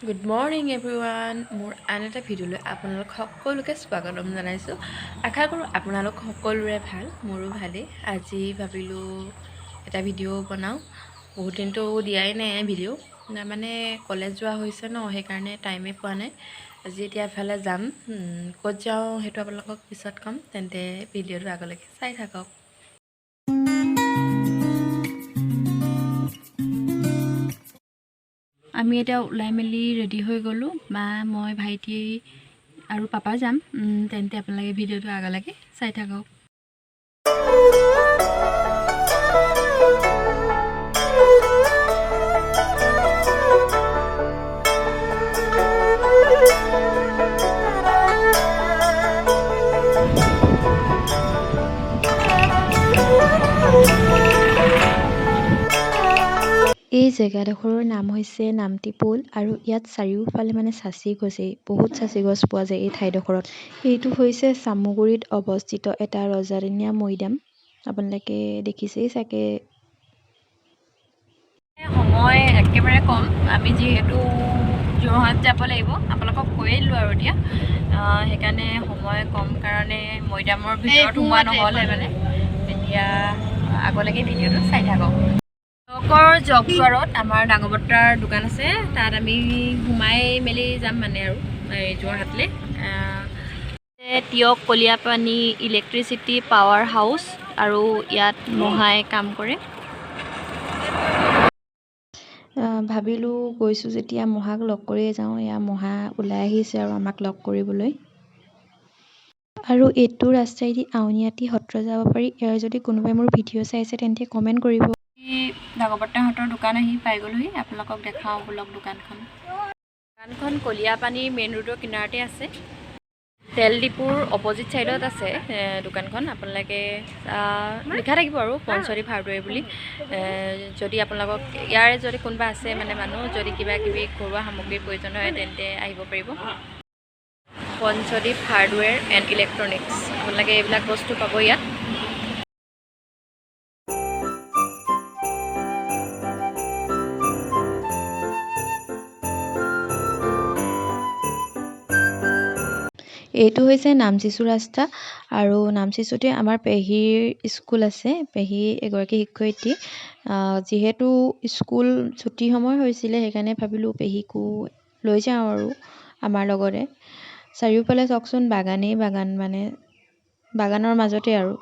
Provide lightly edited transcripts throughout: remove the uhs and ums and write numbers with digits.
Good morning everyone, মোৰ আন এটা ভিডিঅ'লৈ আপোনালোক সকলোকে স্বাগতম জনাইছোঁ। আশা কৰোঁ আপোনালোক সকলোৰে ভাল, মোৰো ভালেই। আজি ভাবিলোঁ এটা ভিডিঅ' বনাওঁ, বহুত দিনটো দিয়াই নাই ভিডিঅ', মানে কলেজ যোৱা হৈছে ন, সেইকাৰণে টাইমেই পোৱা নাই। আজি এতিয়া এফালে যাম, ক'ত যাওঁ সেইটো আপোনালোকক পিছত ক'ম, তেন্তে ভিডিঅ'টো আগলৈকে চাই থাকক। আমি এতিয়া ওলাই মেলি ৰেডি হৈ গ'লোঁ, মা, মই, ভাইটি আৰু পাপা যাম। তেন্তে আপোনালোকে ভিডিঅ'টো আগলৈকে চাই থাকক। এই জেগাডোখৰৰ নাম হৈছে নামটিপুল আৰু ইয়াত চাৰিওফালে মানে চাচি গছেই, বহুত চাচি গছ পোৱা যায় এই ঠাইডোখৰত। এইটো হৈছে চামগুৰিত অৱস্থিত এটা ৰজাদিনীয়া মৈদাম, আপোনালোকে দেখিছেই চাগে। সময় একেবাৰে কম, আমি যিহেতু যোৰহাট যাব লাগিব, আপোনালোকক কৈয়ে দিলোঁ আৰু এতিয়া, সেইকাৰণে সময় কম কাৰণে মৈদামৰ ভিতৰত সোমোৱা নহ'লে মানে। এতিয়া আগলৈকে ভিডিঅ'টো চাই থাকক। টকৰ জগদ্বাৰত আমাৰ ডাঙৰ বৰ্তাৰ দোকান আছে, তাত আমি সোমাই মেলি যাম মানে আৰু এই যোৰহাটলৈ। তিয়ক কলিয়াপানী ইলেক্ট্ৰিচিটি পাৱাৰ হাউচ, আৰু ইয়াত মহাই কাম কৰে। ভাবিলোঁ গৈছোঁ যেতিয়া মহাক লগ কৰিয়ে যাওঁ। এয়া মহা ওলাই আহিছে আৰু আমাক লগ কৰিবলৈ। আৰু এইটো ৰাস্তাইদি আউনীআটী সত্ৰ যাব পাৰি। ইয়াৰ যদি কোনোবাই মোৰ ভিডিঅ' চাইছে তেন্তে কমেণ্ট কৰিব। ডাঙৰ বৰ্তাহঁতৰ দোকান আহি পাই গ'লোহি, আপোনালোকক দেখাওঁ বোলক দোকানখন। দোকানখন কলিয়াপানীৰ মেইন ৰোডৰ কিনাৰতে আছে, তেল ডিপুৰ অপজিট ছাইডত আছে দোকানখন। আপোনালোকে লিখা থাকিব আৰু পঞ্চদ্বীপ হাৰ্ডৱেৰ বুলি। যদি আপোনালোকক ইয়াৰে যদি কোনোবা আছে মানে মানুহ, যদি কিবা কিবি ঘৰুৱা সামগ্ৰীৰ প্ৰয়োজন হয় তেন্তে আহিব পাৰিব। পঞ্চদ্বীপ হাৰ্ডৱেৰ এণ্ড ইলেক্ট্ৰনিক্স, আপোনালোকে এইবিলাক বস্তু পাব ইয়াত। এইটো হৈছে নামচিচু ৰাস্তা আৰু নামচিচুতে আমাৰ পেহীৰ স্কুল আছে। পেহী এগৰাকী শিক্ষয়িত্ৰী। যিহেতু স্কুল ছুটি সময় হৈছিলে, সেইকাৰণে ভাবিলোঁ পেহীকো লৈ যাওঁ আৰু আমাৰ লগতে। চাৰিওফালে চাওকচোন বাগানেই বাগান, মানে বাগানৰ মাজতে আৰু।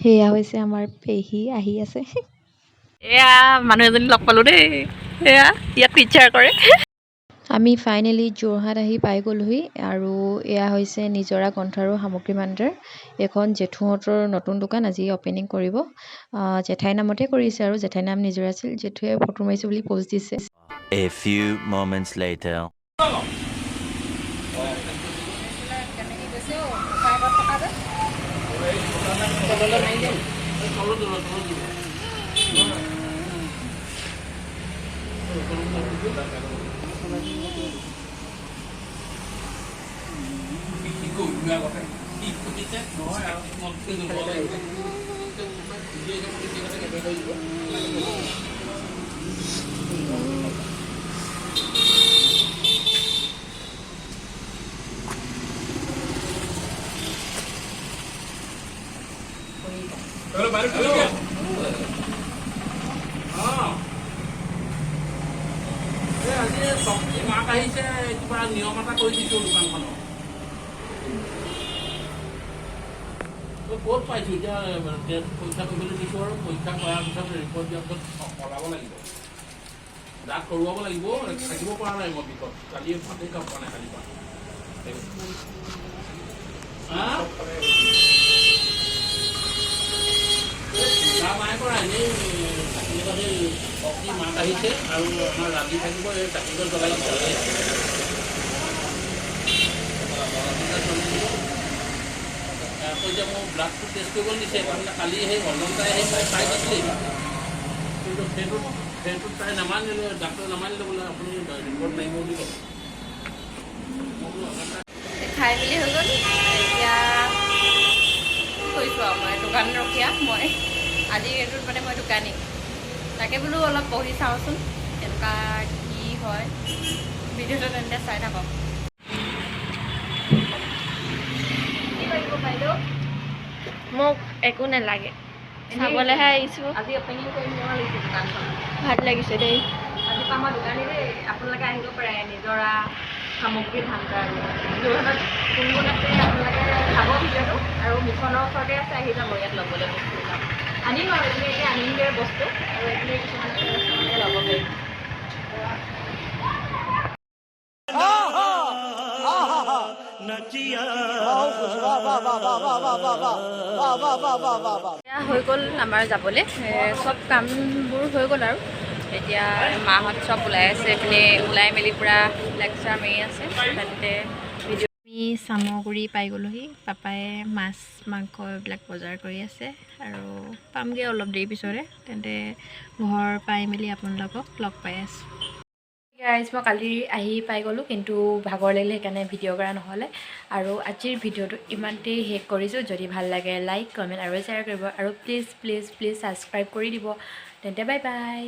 সেয়া হৈছে আমাৰ পেহী আহি আছে। এয়া মানুহ এজনী লগ পালোঁ দেই, এয়া ইয়াত টিচাৰ কৰে। আমি ফাইনেলি যোৰহাট আহি পাই গ'লোহি আৰু এয়া হৈছে নিজৰা গ্ৰন্থ আৰু সামগ্ৰী ভাণ্ডাৰ। এইখন জেঠুহঁতৰ নতুন দোকান, আজি অ'পেনিং কৰিব। জেঠাইৰ নামতে কৰিছে আৰু জেঠাইৰ নাম নিজৰা আছিল, জেঠুৱে ফটো মাৰিছোঁ বুলি প'ষ্ট দিছে। A few moments later. মাক আহিছে, কিবা নিয়ম এটা কৰি দিছোঁ দোকানখনৰ। ক'ত পাইছোঁ এতিয়া পৰীক্ষা কৰিবলৈ দিছোঁ আৰু পৰীক্ষা কৰাৰ পিছত ৰিপৰ্ট দিয়াৰ পিছত সলাব লাগিব, দাঁত কৰোৱাব লাগিব। থাকিব পৰা নাই মই বিষত, কালি ভাতেই খাব পৰা নাই কালিৰ পৰা। নাই কৰা, এনেই চাকি সেই শক্তি মাক আহিছে আৰু আমাৰ ৰান্ধি থাকিব, এই চাকি গছ জ্বলাই দিছে। আকৌ এতিয়া মোৰ ব্লাডটো টেষ্ট কৰিবলৈ দিছে, তাৰমানে কালি সেই অজন্তাই সেই তাই দিছিলেই, কিন্তু সেইটোত তাই নামানিলে, ডাক্তৰে নামানিলে বোলে আপুনি ৰিপৰ্ট লাগিব বুলি ক'লে। খাই মেলি হৈ গ'ল, এতিয়া কি কৰিছোঁ আৰু মই দোকান ৰখীয়া, মই আজিৰ এইটোত মানে মই দোকানী, তাকে বোলো অলপ বহি চাওঁচোন কেনেকুৱা কি হয় ভিডিঅ'টো তেন্তে চাই থাকক। কি লাগিব বাইদেউ? মোক একো নালাগে, চাবলৈহে আহিছোঁ। আজি অপেনিং কৰিম, কেনেকুৱা লাগিছে দোকানখন? ভাল লাগিছে দেই। আজি পৰা আমাৰ দোকানী দেই, আপোনালোকে আহিব পাৰে। নিজৰা সামগ্ৰী ভাণ্ডাৰ যোৰহাটত কোন কোন আছে আপোনালোকে চাব ভিডিঅ'টো। আৰু মিছনৰ ওচৰতে আছে, আহি যাব ইয়াত ল'বলৈ বস্তুবিলাক। আনিম আৰু এইপিনে এতিয়া আনিমগৈ বস্তু আৰু এইপিনে কিছুমান আছে বস্তু আপোনালোকে ল'ব পাৰিব। এতিয়া হৈ গ'ল আমাৰ যাবলৈ, চব কামবোৰ হৈ গ'ল আৰু এতিয়া মাহঁত চব ওলাই আছে, এইপিনে ওলাই মেলি পূৰা লেকচাৰ মাৰি আছে। তেন্তে ভিডিঅ' আমি চামগুৰি পাই গ'লোহি। পাপাই মাছ মাংস এইবিলাক বজাৰ কৰি আছে আৰু পামগৈ অলপ দেৰি পিছতে। তেন্তে ঘৰ পাই মেলি আপোনালোকক লগ পাই আছোঁ। গাইজ, মই কালি আহি পাই গ'লোঁ, কিন্তু ভাগৰ লাগিলে, সেইকাৰণে ভিডিঅ' কৰা নহ'লে। আৰু আজিৰ ভিডিঅ'টো ইমানতেই শেষ কৰিছোঁ। যদি ভাল লাগে লাইক, কমেণ্ট আৰু শ্বেয়াৰ কৰিব আৰু প্লিজ প্লিজ প্লিজ ছাবস্ক্ৰাইব কৰি দিব। তেন্তে বাই বাই।